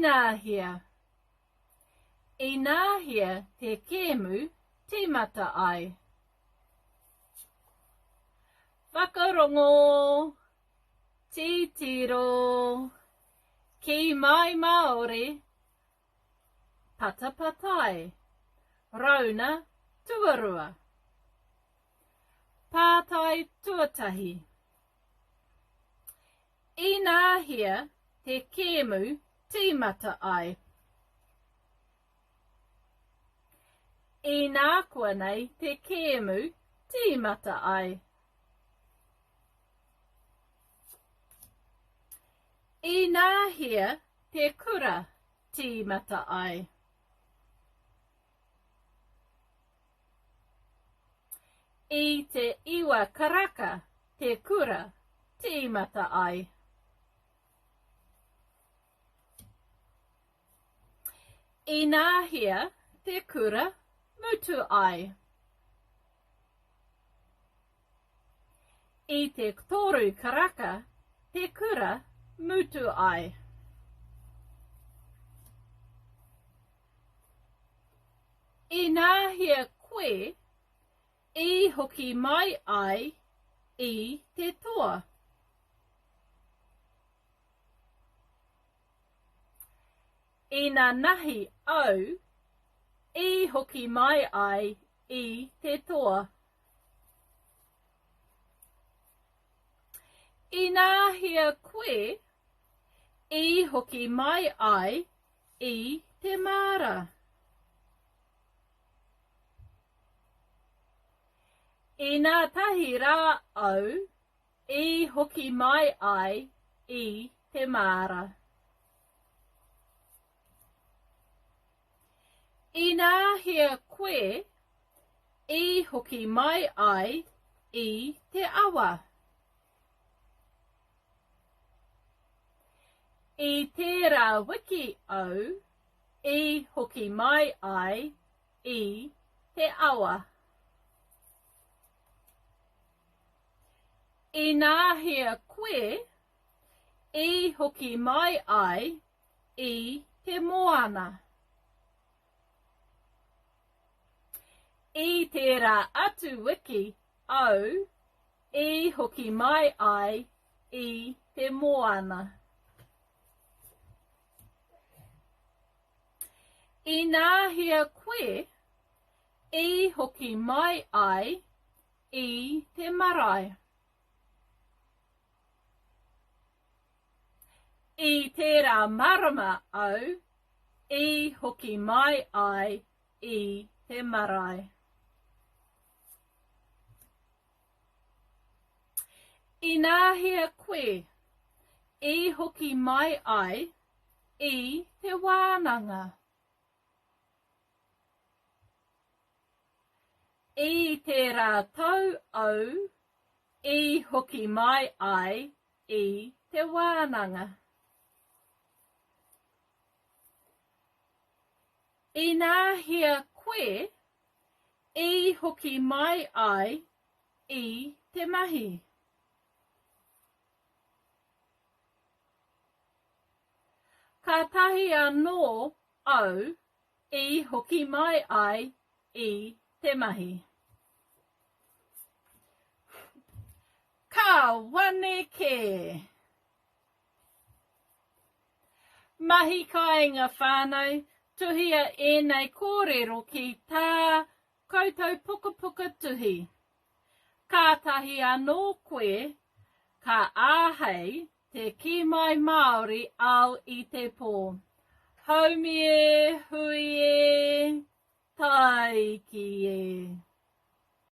Ināhea? Ināhea te kēmu tīmata ai? Whakarongo! Titiro! Kī mai Māori! Patapatai! Rauna tuarua! Pātai tuatahi. Ināhea te kēmu tīmata ai? Inākuanei te kēmu tīmata ai? Ināhea te kura tīmata ai? I te iwa karaka te kura tīmata ai. Ināhea te kura mutu ai? I te toru karaka te kura mutu ai. Ināhea koe i hoki mai ai i te toa? Inanahi au i hoki mai ai i te toa. Ināhea koe i hoki mai ai i te māra? Inātahi rā au i hoki mai ai i te māra. Ināhea koe i hoki mai ai i te awa? I tērā wiki au i hoki mai ai i te awa. Ināhea koe i hoki mai ai i te moana? I tērā atu wiki au i hoki mai ai i te moana. Ināhea koe i hoki mai ai i te marae? I tērā marama au i hoki mai ai i te marae. Ināhea koe i hoki mai ai i te wānanga? I tērā tau au i hoki mai ai i te wānanga. Ināhea koe i hoki mai ai i te mahi. Kātahi anō au i hoki mai ai i te mahi. Ka wane kē! Mahi kāinga whānau, tuhia ēnei kōrero ki tā koutou pukapuka tuhi. Kātahi anō koe ka āhei te kī mai Māori ao i te pō. Haumi e, hui e, tāiki e.